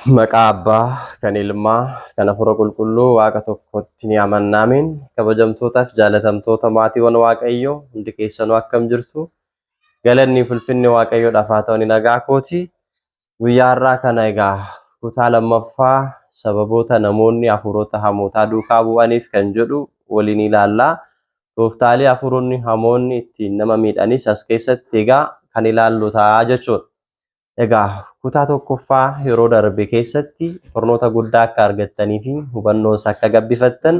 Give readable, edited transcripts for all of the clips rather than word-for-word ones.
Maqaa Abbaa, kan Ilmaa, kan Hafuura Qulqulluu Waaqa tokkotti ni amanna. Ameen. Kabajamtootaaf jaalatamtoota maatiiwwan Waaqayyoo hundi keessanuu akkam jirtu? Galanni fi ulfinni Waaqayyoodhaaf haa ta'u, ani nagaa kooti. Guyyaa har'aa kana egaa kutaa lammaffaa sababoota namoonni hafuurota hamootaa duukaa bu'aniif kan jedhu waliin ilaalla. Tooftaalee hafuuronni hamoonni ittiin nama miidhanis as keessatti egaa kan ilaallu ta'a jechuudha. Egaa kutaa tokkoffaa yeroo darbe keessatti barnoota guddaa akka argattanii fi hubannoos akka gabbifattan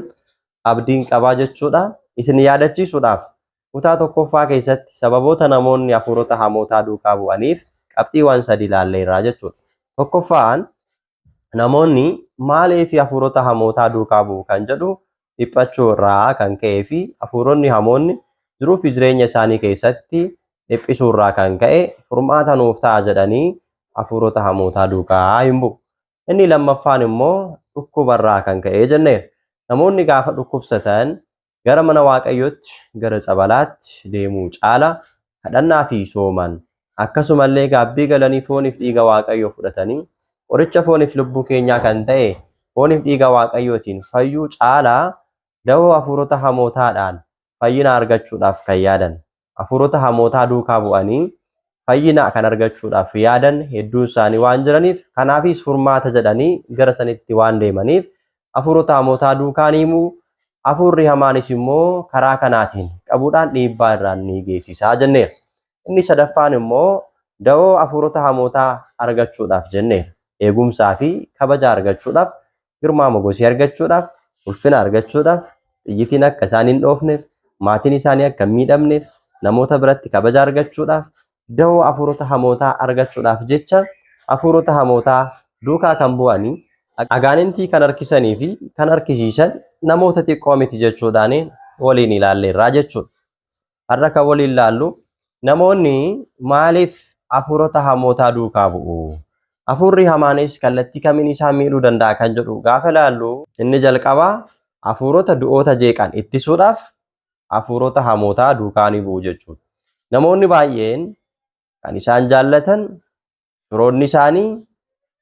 abdiin qabaa jechuudha. Isin yaadachiisuudhaaf kutaa tokkoffaa keessatti sababoota namoonni hafuurota hamootaa duukaa bu'aniif qabxiiwwan sadi ilaalleerra jechuudha. Tokkoffaan namoonni maaliif hafuurota hamootaa duukaa bu'u kan jedhu dhiphachuu irraa kan ka'ee fi hafuuronni hamoonni jiruu fi jireenya isaanii keessatti dhiphisuu irraa kan ka'e furmaata nuuf ta'a jedhanii hafuurota hamootaa duukaa hin bu'u. Inni lammaffaan immoo dhukkuba irraa kan ka'e jenneera. Namoonni gaafa dhukkubsatan gara mana Waaqayyootti, gara tsabalaatti deemuu caala kadhannaa fi soomaan akkasumallee gaabbii galanii fooniif dhiiga Waaqayyoo fudhatanii qoricha fooniif lubbuu keenyaa kan ta'e fooniif dhiiga Waaqayyootiin fayyuu caalaa dawoo hafuurota hamootaadhaan fayyina argachuudhaaf kan yaadan hafuurota hamootaa duukaa bu'anii fayyina kan argachuudhaaf yaadan hedduun isaanii waan jiraniif kanaafis furmaata jedhanii gara sanitti waan deemaniif hafuurota hamootaa duukaa ni himu. Hafuurri hamaanis immoo karaa kanaatiin qabuudhaan dhiibbaa irraan ni geessisaa jenneera. Inni sadaffaan immoo dawoo hafuurota hamootaa argachuudhaaf jenneera. Eegumsaa fi kabaja argachuudhaaf, girmaa mogosii argachuudhaaf, ulfina argachuudhaaf, xiyyitiin akka isaan hin dhoofneef, maatiin isaanii akka hin miidhamneef, namoota biratti kabaja argachuudhaaf, dawoo hafuurota hamootaa argachuudhaaf jecha hafuurota hamootaa duukaa kan bu'anii agaanintii kan harkisanii fi kan harkisiisan namoota xiqqoo miti jechuudhaan waliin ilaalleerraa jechuudha. Har'a kan waliin ilaallu namoonni maaliif hafuurota hamootaa duukaa bu'u? Hafuurri hamaanis kallattii kamiin isaan miidhuu danda'a kan jedhu gaafa ilaallu inni jalqabaa hafuurota du'oota jeeqan ittisuudhaaf hafuurota hamootaa duukaa ni bu'u jechuudha. Namoonni baay'een kan isaan jaallatan firoonni isaanii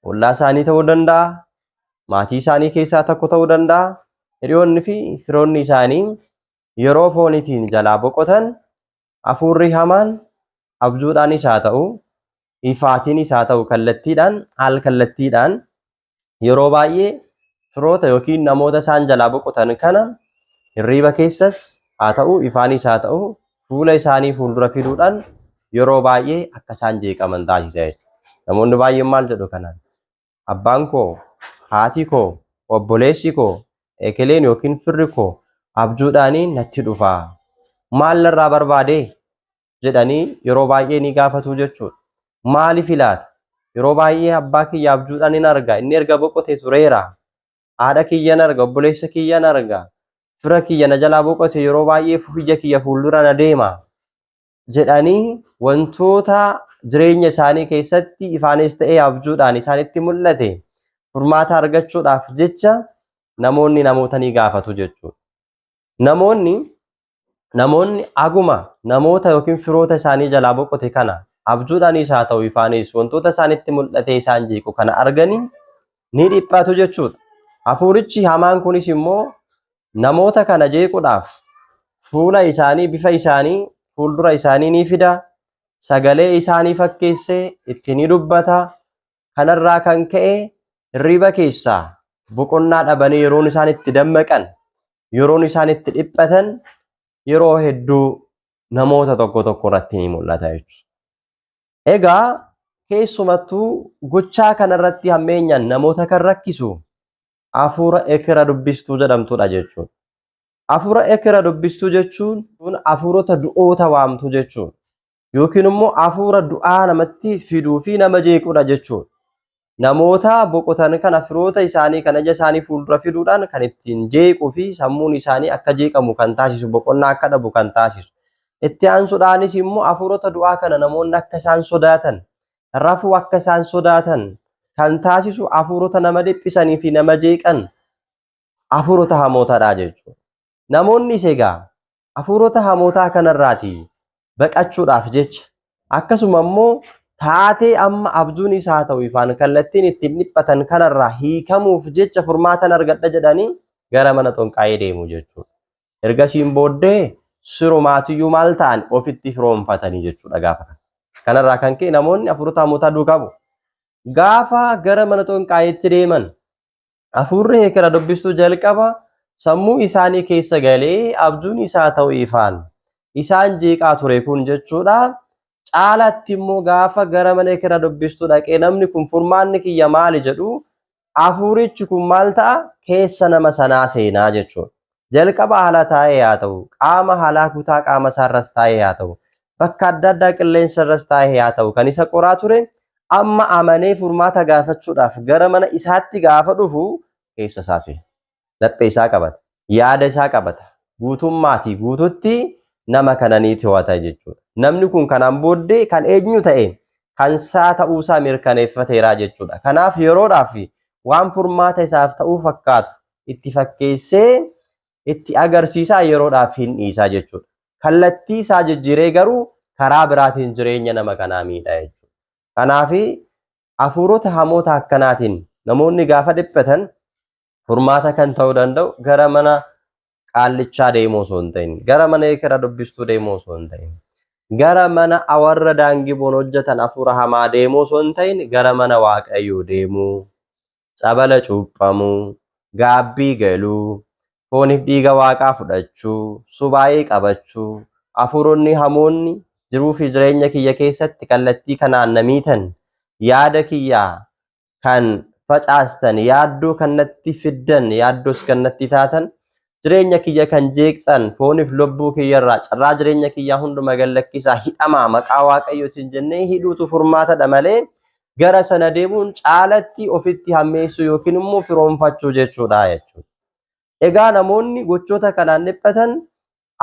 ollaa isaanii ta'uu danda'a, maatii isaanii keessaa tokko ta'uu danda'a, hiriyoonni fi firoonni isaanii yeroo foonitiin jalaa boqotan hafuurri hamaan abjuudhaanis haa ta'u, ifaatiinis haa ta'u kallattiidhaan al kallattiidhaan yeroo baay'ee firoota yookiin namoota isaan jalaa boqotan kana hirriiba keessas haa ta'u ifaanis haa ta'u fuula isaanii fuuldura fiduudhaan yeroo baay'ee akka isaan jeeqaman taasisa jechuudha. Namoonni baay'een maal jedhu kanaan? Abbaan koo, haati koo, obboleessi koo, ekeleen yookiin firri koo abjuudhaanii natti dhufa. Maal narraa barbaadee? Jedhanii yeroo baay'ee ni gaafatu jechuudha. Maaliif laata? Yeroo baay'ee abbaa kiyya abjuudhaan hin arga. Inni erga boqote tureera. Haadha kiyyan arga, obboleessa kiyyan arga. Fira kiyya na jalaa boqote yeroo baay'ee ija kiyya fuuldura na deema. Jedhanii wantoota jireenya isaanii keessatti ifaanis ta'ee abjuudhaan isaanitti mul'ate furmaata argachuudhaaf jecha namoonni namoota ni gaafatu jechuudha. Namoonni aguma namoota yookiin firoota isaanii jalaa boqote kana abjuudhaanis haa ta'u ifaanis wantoota isaanitti mul'atee isaan jeequ kana arganii ni dhiphatu jechuudha. Hafuurichi hamaan kunis immoo namoota kana jeequudhaaf fuula isaanii bifa isaanii fuuldura isaanii ni fida. Sagalee isaanii fakkeessee itti ni dubbata. Kanarraa kan ka'e hirriba keessaa boqonnaa dhabanii yeroon isaan itti dammaqan yeroon isaan itti dhiphatan yeroo hedduu namoota tokko tokko irratti ni mul'ata jechuudha. Egaa keessumattuu gochaa kanarratti hammeenyaan namoota kan rakkisu hafuura ekera dubbistuu jedhamtudha jechuudha. Hafuura ekera dubbistuu jechuun hafuurota du'oota waamtu jechuudha. Yookiin immoo hafuura du'aa namatti fiduu fi nama jeequdha jechuudha. Namoota boqotan kana firoota isaanii kan ija isaanii fuuldura fiduudhaan kan ittiin jeequu fi sammuun isaanii akka jeeqamu kan taasisu boqonnaa akka dhabu kan taasisu. Itti aansuudhaanis immoo hafuurota du'aa kana namoonni akka isaan sodaatan, rafuu akka isaan sodaatan kan taasisu hafuurota nama dhiphisanii fi nama jeeqan hafuurota hamootadha jechuudha. Namoonnis egaa hafuurota hamootaa kanarraatii baqachuudhaaf jecha akkasuma immoo Taatee amma abjuun isaa ta'u ifaan kallattiin ittiin dhiphatan kanarraa hiikamuuf jecha furmaatan argadha jedhanii gara mana xonqaayee deemu jechuudha. Ergasiin booddee sirumaatiyyuu maal ta'an ofitti firoomfatanii jechuudha gaafa kana. Kanarraa kan ka'e namoonni hafuurota hamootaa duukaa bu'u. Gaafa gara mana xonqaayeetti deeman hafuurri eekera dubbistuu jalqaba sammuu isaanii keessa galee abjuun isaa ta'u ifaan isaan jeeqaa ture kun jechuudha. Caalatti immoo gaafa gara mana eekera dubbistuu dhaqee namni kun furmaanni kiyya maali jedhu hafuurichi kun maal ta'a keessa nama sanaa seenaa jechuudha. Jalqaba haala taa'ee haa ta'u, qaama haalaa kutaa qaama isaarras taa'ee haa ta'u, bakka adda addaa qilleensa irras taa'ee haa ta'u kan isa qoraa ture amma amanee furmaata gaafachuudhaaf gara mana isaatti gaafa dhufu keessa isaa seena. Laphee isaa qabata. Yaada isaa qabata. Guutummaatii guututti nama kana ni to'ata jechuudha. Namni kun kanaan booddee kan eenyu ta'e kan isaa ta'uusaa mirkaneeffateera jechuudha. Kanaaf yeroodhaaf waan furmaata isaaf ta'uu fakkaatu itti fakkeessee itti agarsiisaa yeroodhaaf hin dhiisaa jechuudha. Kallattii isaa jijjiiree garuu karaa biraatiin jireenya nama kanaa miidha jechuudha. Kanaaf hafuurota hamoota akkanaatiin namoonni gaafa dhiphatan furmaata kan ta'uu danda'u gara mana qaallichaa deemuu osoo hin ta'in, gara mana eekera dubbistuu deemuu osoo hin ta'in, gara mana warra daangiboon hojjetan hafuura hamaa deemuu osoo hin ta'in, gara mana Waaqayyoo deemuu, tsabala cuuphamuu, gaabbii galuu, fooniif dhiiga Waaqaa fudhachuu, subaa'ee qabachuu, hafuuronni hamoonni jiruu fi jireenya kiyya keessatti kallattii kanaan na miitan, yaada kiyya kan facaastan, yaaddoo kan natti fiddan, yaaddoos kan natti taatan, jireenya kiyya kan jeeqxan, fooniif lubbuu kiyyarraa carraa jireenya kiyyaa hunduma gallakkisaa hidhamaa maqaa Waaqayyootiin jennee hidhuutu furmaatadha malee gara sana deemuun caalatti ofitti hammeessuu yookiin immoo firoomfachuu jechuudha jechuudha. Egaa namoonni gochoota kanaan dhiphatan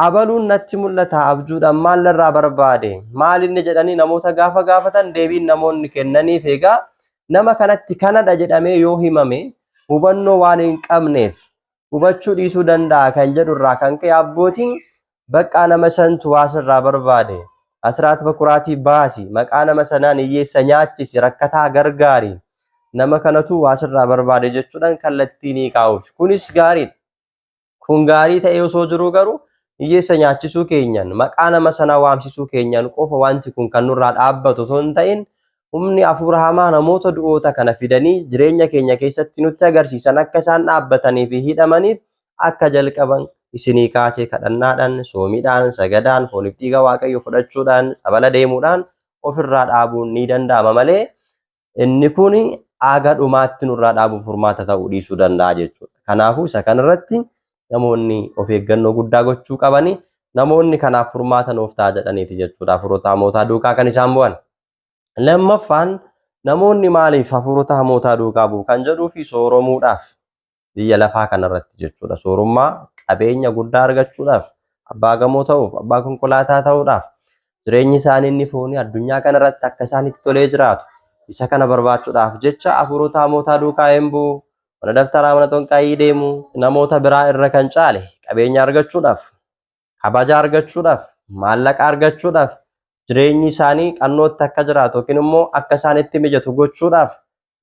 abaluun natti mul'ata abjuudhaan maal narraa barbaade maal inni jedhanii namoota gaafa gaafatan deebiin namoonni kennaniif egaa nama kanatti kanadha jedhamee yoo himame hubannoo waan hin qabneef hubachuu dhiisuu danda'a kan jedhu irraa kan ka'e abbootiin baqqaa nama santu waa sirraa barbaade asiraat bakuraatii baasi maqaa nama sanaan hiyyeessa nyaachisi rakkataa gargaari nama kanatu waa sirraa barbaade jechuudhaan kallattii ni kaa'uuf. Kunis gaariidha. Kun gaarii ta'ee osoo jiruu garuu hiyyeessa nyaachisuu keenyan maqaa nama sanaa waamsisuu keenyan qofa wanti kun kan nurraa dhaabbatu osoo hin ta'in humni hafuura hamaa namoota du'oota kana fidanii jireenya keenya keessatti nutti agarsiisan akka isaan dhaabbatanii fi hidhamaniif akka jalqaban isinii kaasee kadhannaadhaan, soomiidhaan, sagadaan, fooniif dhiiga Waaqayyoo fudhachuudhaan, tsabala deemuudhaan ofirraa dhaabuun ni danda'ama malee inni kun haga dhumaatti nurraa dhaabuuf furmaata ta'uu dhiisuu danda'a jechuudha. Kanaafuu isa kanarratti namoonni of eeggannoo guddaa gochuu qabani. Namoonni kanaaf furmaata nuuf ta'a jedhaniiti jechuudha hafuurota hamootaa duukaa kan isaan bu'an. Lammaffaan namoonni maaliif hafuurota hamootaa duukaa bu'u kan jedhuu fi sooromuudhaaf biyya lafaa kanarratti jechuudha. Soorummaa qabeenya guddaa argachuudhaaf, abbaa gamoo ta'uuf, abbaa konkolaataa ta'uudhaaf, jireenyi isaanii inni foonii addunyaa kanarratti akka isaanitti tolee jiraatu isa kana barbaachuudhaaf jecha hafuurota hamootaa duukaa hin bu'u. Mana dabtaraa mana xonqaayii deemu namoota biraa irra kan caale qabeenya argachuudhaaf, kabaja argachuudhaaf, maallaqa argachuudhaaf, jireenyi isaanii qannootti akka jiraatu yookiin immoo akka isaanitti mijatu gochuudhaaf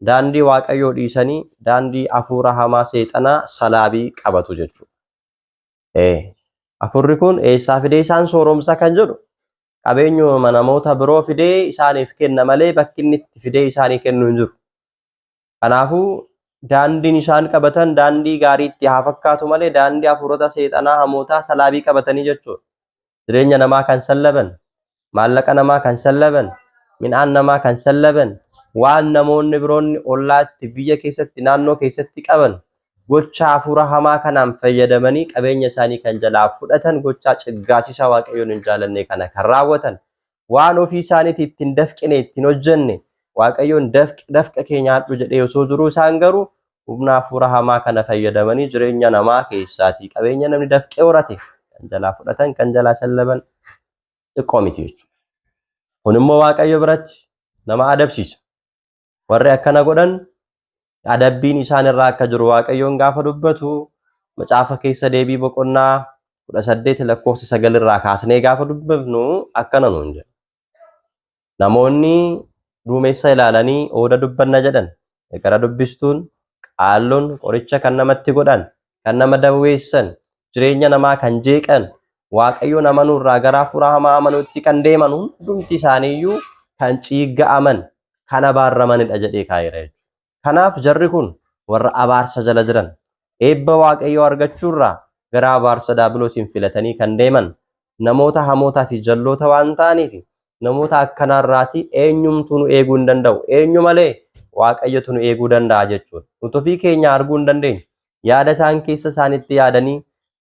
daandii Waaqayyoo dhiisanii daandii hafuura hamaa seexanaa salaabii qabatu jechuudha. Hafuurri kun eessaa fidee isaan sooromsa kan jedhu qabeenyuma namoota biroo fidee isaaniif kenna malee bakki inni itti fidee isaanii kennu hin jiru. Kanaafuu daandiin isaan qabatan daandii gaariitti haa fakkaatu malee daandii hafuurota seexanaa hamootaa salaabii qabatanii jechuudha. Jireenya namaa kan sallaban, maallaqa namaa kan sallaban, midhaan namaa kan sallaban, waan namoonni biroonni ollaatti biyya keessatti naannoo keessatti qaban gochaa hafuura hamaa kanaan fayyadamanii qabeenya isaanii kan jalaa fudhatan gochaa ciggaasisaa Waaqayyoon hin jaalanne kana kan raawwatan waan ofii isaaniitii ittiin dafqine ittiin hojjenne Waaqayyoon dafqa kee nyaadhu jedhee osoo jiruu isaan garuu humna hafuura hamaa kana fayyadamanii jireenya namaa keessaatii qabeenya namni dafqee horate kan jalaa fudhatan kan jalaa sallaban xiqqoo miti jechuudha. Kun immoo Waaqayyo biratti nama adabsiisa. Warri akkana godhan adabbiin isaan irraa akka jiru Waaqayyoon gaafa dubbatu macaafa keessa deebii boqonnaa 18 lakkoofsa 9 irraa kaasnee gaafa dubbifnu akkana nuun jedha. Namoonni Duumessa ilaalanii ooda dubbanna jedhan. Gara dubbistuun, qaalloon qoricha kan namatti godhan, kan nama dawweessan, jireenya namaa kan jeeqan, Waaqayyoon amanuurraa gara hafuura hamaa amanuutti kan deeman hundumti isaaniiyyuu kan ciigga'aman, kan abaaramanidha jedhee kaa'eera jechuudha. Kanaaf jarri kun warra abaarsa jala jiran, eebba Waaqayyoo argachuurraa gara abaarsa daabiloosiin filatanii kan deeman namoota hamootaa fi jalloota waan ta'aniif namoota akkanaarraatii eenyumtuu nu eeguu hin danda'u. Eenyu malee Waaqayyotu nu eeguu danda'a jechuudha. Nuti ofii keenya arguu hin dandeenyu. Yaada isaan keessa isaanitti yaadanii,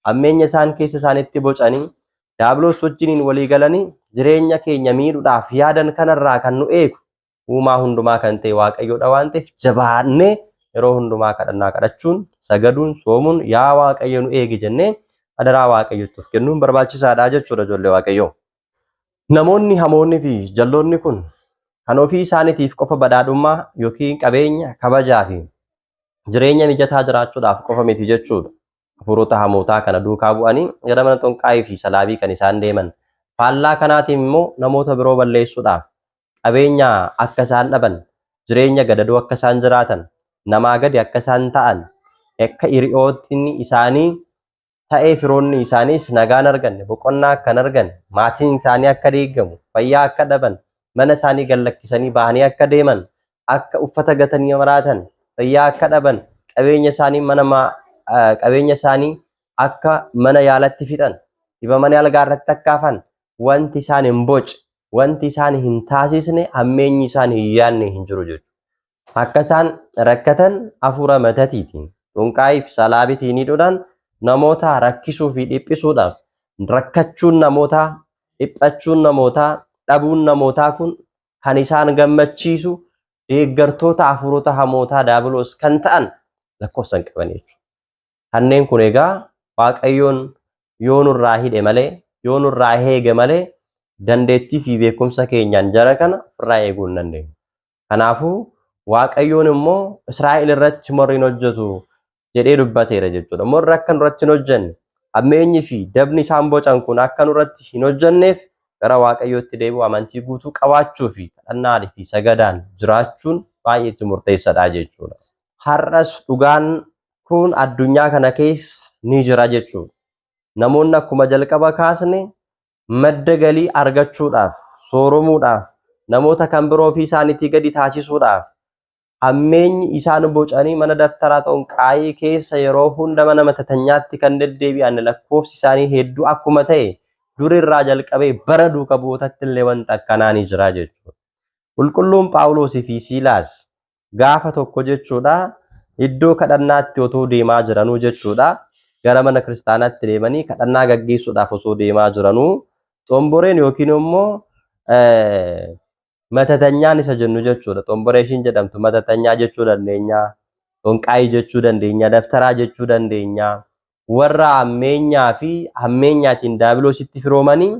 hammeenya isaan keessa isaanitti bocanii, daabiloos wajjiniin walii galanii jireenya keenya miidhuudhaaf yaadan kanarraa kan nu eegu uumaa hundumaa kan ta'e Waaqayyoodha waan ta'eef jabaannee yeroo hundumaa kadhannaa kadhachuun, sagaduun, soomuun yaa Waaqayyo nu eegi jennee adaraa Waaqayyotti of kennuun barbaachisaadha jechuudha ijoollee Waaqayyoo. Namoonni hamoonni fi jalloonni kun kan ofii isaaniitiif qofa badhaadhummaa yookiin qabeenya, kabajaa fi jireenya mijataa jiraachuudhaaf qofa miti jechuudha. Hafuurota hamootaa kana duukaa bu'anii gara mana xonqaayii fi salaabii kan isaan deeman. Faallaa kanaatiin immoo namoota biroo balleessuudhaaf qabeenya akka isaan dhaban, jireenya gadadoo akka isaan jiraatan, namaa gadi akka isaan ta'an, akka hiriyootni isaanii ta'ee firoonni isaaniis nagaan arganne, boqonnaa akka hin arganne, maatiin isaanii akka diigamu, fayyaa akka dhaban, mana isaanii gad lakkisanii bahanii akka deeman, akka uffata gatanii maraatan, fayyaa akka dhaban, qabeenya isaanii mana qabeenya isaanii akka mana yaalatti fixan, dhibamanii algaa irratti akka hafan, wanti isaan hin boce, wanti isaan hin taasisne, hammeenyi isaan hin yaadne hin jiru jechuudha. Akka isaan rakkatan hafuura matatiitiin, xunqaayii fi salaabitiin hidhuudhaan namoota rakkisuu fi dhiphisuudhaaf rakkachuun namootaa, dhiphachuun namootaa, dhabuun namootaa kun kan isaan gammachiisu deeggartoota hafuurota hamootaa daabiloos kan ta'an lakkoofsa hin qaban jechuudha. Kanneen kun egaa Waaqayyoon yoo nurraa hidhe malee, yoo nurraa eege malee dandeettii fi beekumsa keenyaan jara kana ofirraa eeguu hin dandeenyu. Kanaafuu Waaqayyoon immoo Israa'el irratti morri hin hojjetu jedhee dubbateera jechuudha. Morri akka nurratti hin hojjenne, hammeenyi fi dabni isaan bocan kun akka nurratti hin hojjenneef gara Waaqayyootti deebi'u amantii guutuu qabaachuu fi kadhannaa fi sagadaan jiraachuun baay'ee itti murteessaadha jechuudha. Har'as dhugaan kun addunyaa kana keessa ni jira jechuudha. Namoonni akkuma jalqaba kaasne madda galii argachuudhaaf, sooromuudhaaf, namoota kan biroo ofii isaaniitii gadi taasisuudhaaf hammeenyi isaan bocanii mana daftaraa xonqaayii keessa yeroo hunda mana matatanyaatti kan deddeebi'an lakkoofsi isaanii hedduu akkuma ta'e durirraa jalqabee bara duuka bu'ootatti illee wanta akkanaa ni jira jechuudha. Qulqulluun Phaawulosii fi Siilaas gaafa tokko jechuudha iddoo kadhannaatti otoo deemaa jiranuu jechuudha gara mana kiristaanaatti deemanii kadhannaa gaggeessuudhaaf osoo deemaa jiranuu xomboreen yookiin immoo matatanyaan isa jennu jechuudha. Xomboree ishiin jedhamtu matatanyaa jechuu dandeenya, xonqaayii jechuu dandeenya, daftaraa jechuu dandeenya. Warra hammeenyaa fi hammeenyaatiin daabiloositti firoomanii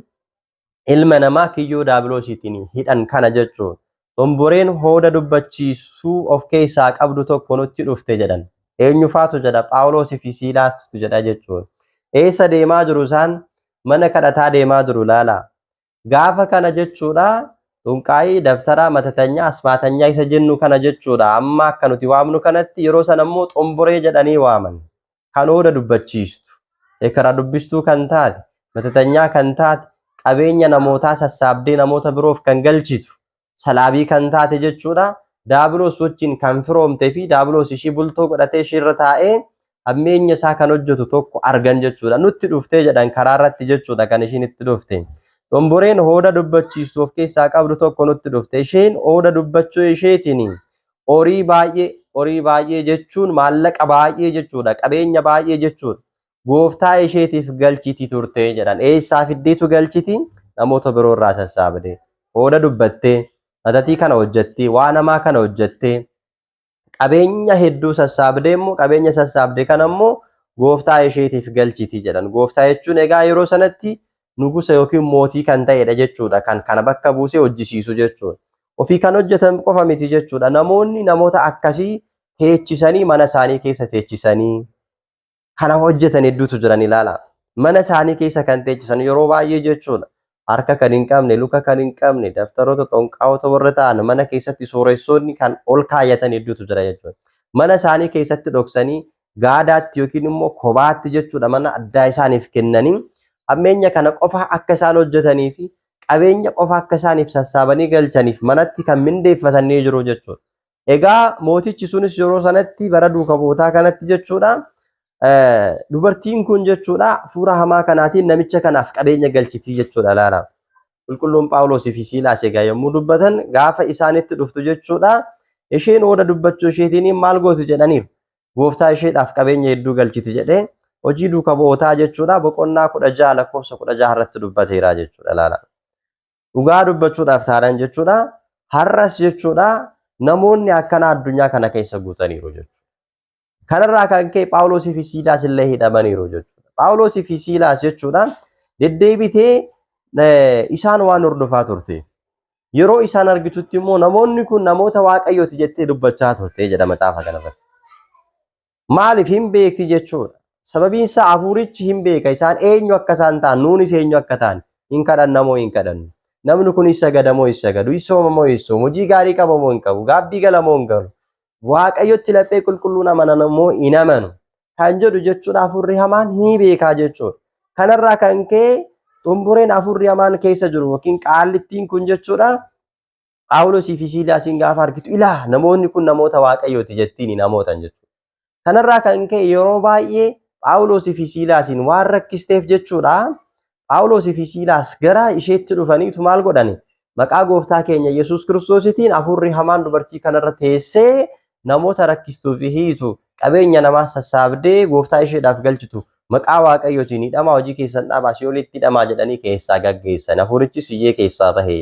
ilma namaa kiyyoo daabiloosiitiin hidhan kana jechuudha. Xomboreen hooda dubbachiisuu of keessaa qabdu tokko nutti dhufte jedhan. Eenyufaatu jedha? Phaawulosii fi Siilaastu jedha jechuudha. Eessa deemaa jiru isaan? Mana kadhataa deemaa jiru laala. Gaafa kana jechuudha xunqaayii, dabtaraa, matatanyaa, asmaatanyaa isa jennu kana jechuudha. Amma akka nuti waamnu kanatti yeroo sana immoo xomboree jedhanii waaman. Kan hooda dubbachiistu, ekera dubbistuu kan taate, matatanyaa kan taate, qabeenya namootaa sassaabdee namoota biroof kan galchitu, salaabii kan taate jechuudha. Daabiloos wajjin kan firoomtee fi daabiloos ishii bultoo godhatee ishiirra taa'ee hammeenya isaa kan hojjetu tokko argan jechuudha. Nutti dhuftee jedhan karaa irratti jechuudha kan ishiin itti dhufte. Xomboreen hooda dubbachiistu of keessaa qabdu tokko nutti dhufte. Isheen hooda dubbachuu isheetiin horii baay'ee, horii baay'ee jechuun maallaqa baay'ee jechuudha. Qabeenya baay'ee jechuudha. Gooftaa isheetiif galchiti turte jedhan. Eessaa fiddeetu galchiti? Namoota biroo irraa sassaabde. Hooda dubbattee, matatii kana hojjettee, waan hamaa kana hojjettee, qabeenya hedduu sassaabdee immoo qabeenya sassaabde kana immoo gooftaa isheetiif galchiti jedhan. Gooftaa jechuun egaa yeroo sanatti nugusa yookiin mootii kan ta'edha jechuudha. Kan kana bakka buusee hojjisiisu jechuudha. Ofii kan hojjetan qofa miti jechuudha. Namoonni namoota akkasii teechisanii mana isaanii keessa teechisanii kana hojjetan hedduutu jiran ilaala. Mana isaanii keessa kan teechisan yeroo baay'ee jechuudha. Harka kan hin qabne, luka kan hin qabne, daftaroota xonqaa'ota warra ta'an mana keessatti sooressoonni kan ol kaayyatan hedduutu jira jechuudha. Mana isaanii keessatti dhoksanii gaadaatti yookiin immoo kobaatti jechuudha mana addaa isaaniif kennanii hammeenya kana qofa akka isaan hojjetanii fi qabeenya qofa akka isaaniif sassaabanii galchaniif manatti kan mindeeffatanii jiru jechuudha. Egaa mootichi sunis yeroo sanatti bara duuka bu'ootaa kanatti jechuudha dubartiin kun jechuudha hafuura hamaa kanaatiin namicha kanaaf qabeenya galchitii jechuudha laala. Qulqulluun Phaawulosii fi Siilaas egaa yommuu dubbatan gaafa isaanitti dhuftu jechuudha isheen hooda dubbachuu isheetiin maal gooti jedhaniif gooftaa isheedhaaf qabeenya hedduu galchiti jedhee hojii duuka bu'ootaa jechuudha boqonnaa 16 lakkoofsa 16 irratti dubbateera jechuudha laala. Dhugaa dubbachuudhaaf taanaan jechuudha har'as jechuudha namoonni akkanaa addunyaa kana keessa guutaniiru jechuudha. Kanarraa kan ka'e Phaawulosii fi Siilaas illee hidhamaniiru jechuudha. Phaawulosii fi Siilaas jechuudha deddeebitee isaan waan hordofaa turte. Yeroo isaan argitutti immoo namoonni kun namoota Waaqayyooti jettee dubbachaa turte jedha macaafa kanarratti. Maaliif hin beekti jechuudha. Sababiin isaa hafuurichi hin beeka isaan eenyu akka isaan ta'an nuunis eenyu akka ta'an hin kadhanna moo hin kadhannu. Namni kun hin sagada moo hin sagadu, hin sooma moo hin soomu, hojii gaarii qaba moo hin qabu, gaabbii gala moo hin galu. Waaqayyotti laphee qulqulluun amanan moo hin amanu kan jedhu jechuudha hafuurri hamaan ni beekaa jechuudha. Kanarraa kan ka'e xumbureen hafuurri hamaan keessa jiru yookiin qaallittiin kun jechuudha Phaawulosii fi Siilaasiin gaafa argitu ilaa namoonni kun namoota Waaqayyooti jettiin namootan jechuudha. Kanarraa kan ka'e yeroo baay'ee Phaawulosii fi Siilaasiin waan rakkisteef jechuudha Phaawulosii fi Siilaas gara isheetti dhufaniitu maal godhani? Maqaa gooftaa keenya Yesuus Kiristoositiin hafuurri hamaan dubartii kanarra teessee namoota rakkistuu fi hiitu qabeenya namaa sassaabdee gooftaa isheedhaaf galchitu maqaa Waaqayyootiin hidhamaa hojii keessan dhaabaa si'oolitti hidhamaa jedhanii keessaa gaggeessan. Hafuurichis iyyee keessaa bahe.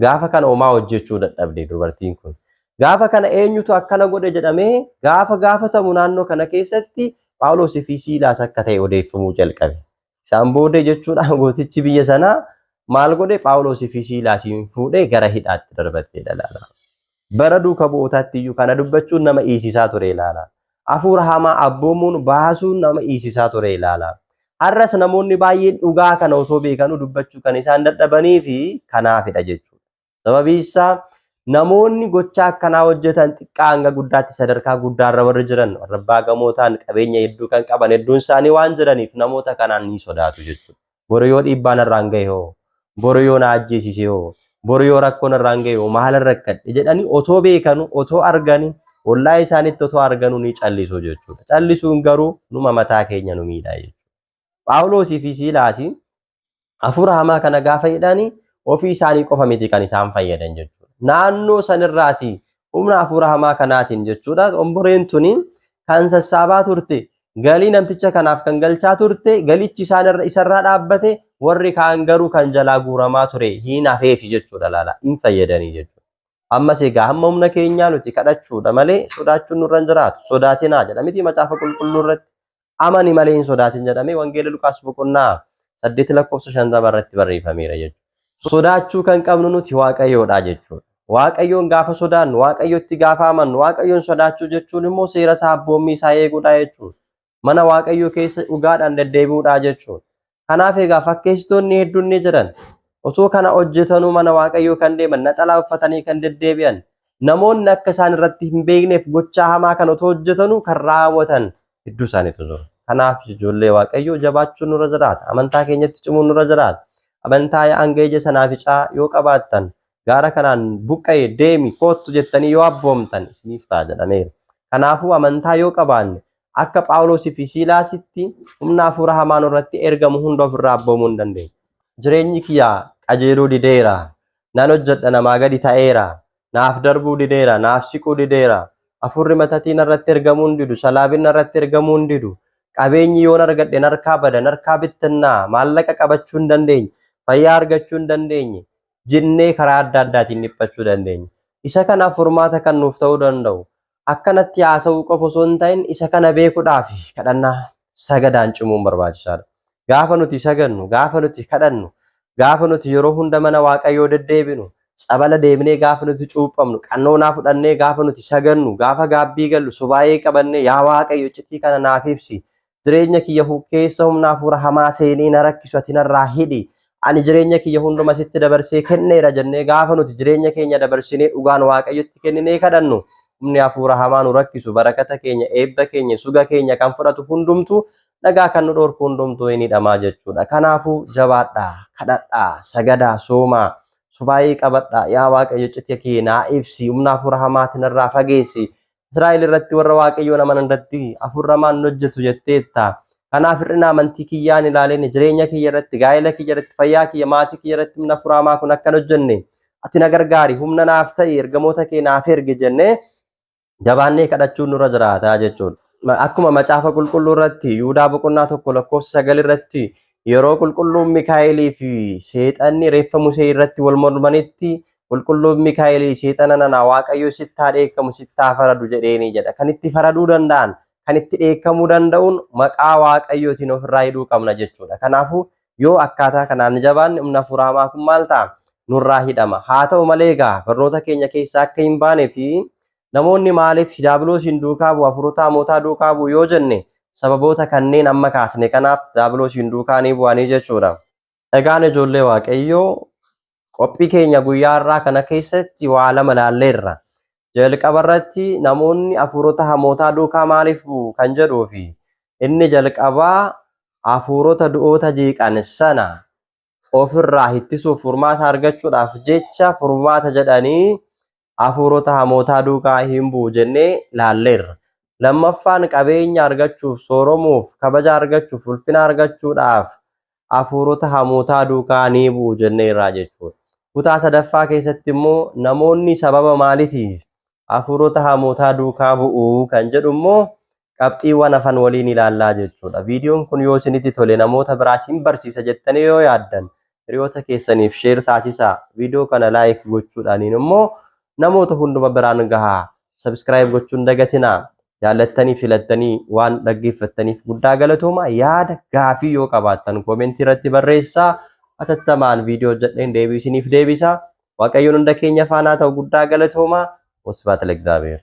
Gaafa kana homaa hojjechuu dadhabde dubartiin kun. Gaafa kana eenyutu akkana godhe jedhamee gaafa gaafatamu naannoo kana keessatti Phaawulosii fi Siilaas akka ta'e odeeffamuu jalqabe. Isaan booddee jechuudha gootichi biyya sanaa maal godhe Phaawulosii fi Siilaasiin fuudhee gara hidhaatti darbattee ilaala. Bara duuka bu'ootaatti iyyuu kana dubbachuun nama iisisaa ture ilaala. Hafuura hamaa abboomuun baasuun nama iisisaa ture ilaala. Har'as namoonni baay'een dhugaa kana otoo beekanuu dubbachuu kan isaan dadhabanii fi kanaafidha jechuudha. Sababii isaa namoonni gochaa akkanaa hojjetan xiqqaa hanga guddaatti sadarkaa guddaarra warri jiran warra abbaa gamoo ta'an qabeenya hedduu kan qaban hedduun isaanii waan jiraniif namoota kanaan ni sodaatu jechuudha. Boru yoo dhiibbaan irraan gahe hoo, boru yoo na ajjeesise hoo, boru yoo rakkoon irraan gahe hoo maalan rakkadhe jedhanii otoo beekanu otoo arganii ollaa isaaniitti otoo arganuu ni callisu jechuudha. Callisuun garuu numa mataa keenya nu miidha jechuudha. Phaawulosii fi Siilaasii hafuura hamaa kana gaafa hidhani ofii isaanii qofa miti kan isaan fayyadan jechuudha. Naannoo sanirraati humna hafuura hamaa kanaatiin jechuudha. Xomboreen tuni kan sassaabaa turte galii namticha kanaaf kan galchaa turte galichi isaan isarraa dhaabbate warri kaan garuu kan jalaa guuramaa ture hin hafeefi jechuudha laala hin fayyadanii jechuudha. Ammas egaa hamma humna keenyaa nuti kadhachuudha malee sodaachuun nurra hin jiraatu. Sodaatinaa jedha miti macaafa qulqulluu irratti. Amani malee hin sodaatin jedhamee wangeela Luqaas boqonnaa 8 lakkoofsa 50 irratti barreeffameera jechuudha. Sodaachuu kan qabnu nuti Waaqayyoodha jechuudha. Waaqayyoon gaafa sodaannu, Waaqayyotti gaafa amannu, Waaqayyoon sodaachuu jechuun immoo seera isaa abboommii isaa eeguudha jechuudha. Mana Waaqayyoo keessa dhugaadhaan deddeebi'uudha jechuudha. Kanaaf egaa fakkeessitoonni hedduun ni jiran. Otoo kana hojjetanuu mana Waaqayyoo kan deeman, naxalaa uffatanii kan deddeebi'an, namoonni akka isaan irratti hin beekneef gochaa hamaa kan otoo hojjetanuu kan raawwatan hedduu isaaniitu jiru. Kanaaf ijoollee Waaqayyoo jabaachuun nurra jiraata. Amantaa keenyatti cimuun nurra jiraata. Amantaa hanga ija sanaaficaa yoo qabaattan gaara kanaan buqqa'e deemi koottu jettanii yoo abboomtan isiniif ta'a jedhameera. Kanaafuu amantaa yoo qabaanne akka Phaawulosii fi Siilaasitti humna hafuura hamaa nurratti ergamu hunda ofirraa abboomuu hin dandeenya. Jireenyi kiyya qajeeluu dideera. Nan hojjedha namaa gadi ta'eera. Naaf darbuu dideera, naaf siquu dideera. Hafuurri matatii narratti ergamuu hin didu, salaabin narratti ergamuu hin didu. Qabeenyi yoon argadhe narkaa bada, narkaa bittinnaa, maallaqa qabachuu hin dandeenye, fayyaa argachuu hin dandeenye jennee karaa adda addaatiin dhiphachuu dandeenya. Isa kanaaf furmaata kan nuuf ta'uu danda'u akkanatti haasa'uu qofa osoo hin ta'in isa kana beekuudhaaf kadhannaa sagadaan cimuun barbaachisaadha. Gaafa nuti sagannu, gaafa nuti kadhannu, gaafa nuti yeroo hunda mana Waaqayyoo deddeebinu, tsabala deemnee gaafa nuti cuuphamnu, qannoonaa fudhannee gaafa nuti sagannu, gaafa gaabbii gallu, subaayee qabannee yaa Waaqayyo iccitii kana naaf ibsi, jireenya kiyya keessa humna hafuura hamaa seenee na rakkisu ati narraa hidhi, Ani jireenya kiyya hunduma sitti dabarsee kenneera jennee gaafa nuti jireenya keenya dabarsinee dhugaan Waaqayyotti kenninee kadhannu, humni hafuura hamaa nu rakkisu, barakata keenya, eebba keenya, suga keenya kan fudhatu hundumtuu, nagaa kan nu dhorku hundumtuu hin hidhamaa jechuudha. Kanaafuu jabaadhaa, kadhadhaa, sagadaa, soomaa, subaayee qabadhaa. Yaa Waaqayyo, iccitii kee naa ibsi, humna hafuura hamaatiin irraa fageessi. Israa'el irratti, warra Waaqayyoon amanan irratti hafuurri hamaan hin hojjetu jetteetta. Kanaaf hir'ina amantii kiyyaan ilaaleen jireenya kiyya irratti, gaa'ela kiyya irratti, fayyaa kiyya, maatii kiyya irratti humna hafuura hamaa kun akka hin hojjenne ati na gargaari, humna naaf ta'i, ergamoota kee naaf ergi jennee jabaannee kadhachuun nurra jiraata jechuudha. Akkuma Macaafa Qulqulluu irratti Yihudaa boqonnaa 1 lakkoofsa 9 irratti, yeroo qulqulluun Mikaa'elii fi seexanni reeffa Musee irratti wal mormanitti, qulqulluun Mikaa'elii seexana nana, Waaqayyo sitti haa dheekkamu, sitti haa faradu jedheeni jedha. Kan itti faraduu danda'an, kan itti dheekkamuu danda'uun maqaa Waaqayyootiin ofirraa hidhuu qabna jechuudha. Kanaafuu yoo akkaataa kanaan jabaanne, humna hafuura hamaa kun maal ta'a? Nurraa hidhama. Haa ta'u malee egaa barnoota keenya keessaa akka hin baane fi namoonni maaliif daabiloosiin duukaa bu'u, hafuurota hamootaa duukaa bu'u yoo jenne, sababoota kanneen amma kaasne kanaaf daabiloosiin duukaa ni bu'anii jechuudha. Egaan ijoollee Waaqayyoo, qophii keenya guyyaa har'aa kana keessatti waa lama ilaalleerra. Jalqaba irratti namoonni hafuurota hamootaa duukaa maaliif bu'u kan jedhuu fi inni jalqabaa hafuurota du'oota jeeqan sana ofirraa ittisuuf, furmaata argachuudhaaf jecha furmaata jedhanii hafuurota hamootaa duukaa hin bu'u jennee laalleerra. Lammaffaan qabeenya argachuuf, sooromuuf, kabaja argachuuf, ulfina argachuudhaaf hafuurota hamootaa duukaa ni bu'u jenneerra jechuudha. Kutaa sadaffaa keessatti immoo namoonni sababa maaliitiif hafuurota hamootaa duukaa bu'u kan jedhu immoo qabxiiwwan hafan waliin ilaallaa jechuudha. Viidiyoon kun yoo isinitti tole, namoota biraas hin barsiisa jettanii yoo yaaddan, hiriyoota keessaniif share taasisaa. Viidiyoo kana like gochuudhaaniin immoo namoota hunduma biraan gahaa. Subscribe gochuun dagatinaa. Jaallattanii filattanii waan dhaggeeffattaniif guddaa galatooma. Yaada gaafii yoo qabaattan comment irratti barreessaa. Atattamaan viidiyoo hojjedheen deebii isiniif deebisa. Waaqayyoon hunda keenya faanaa ta'u, guddaa galatooma. ወስብሐት ለእግዚአብሔር።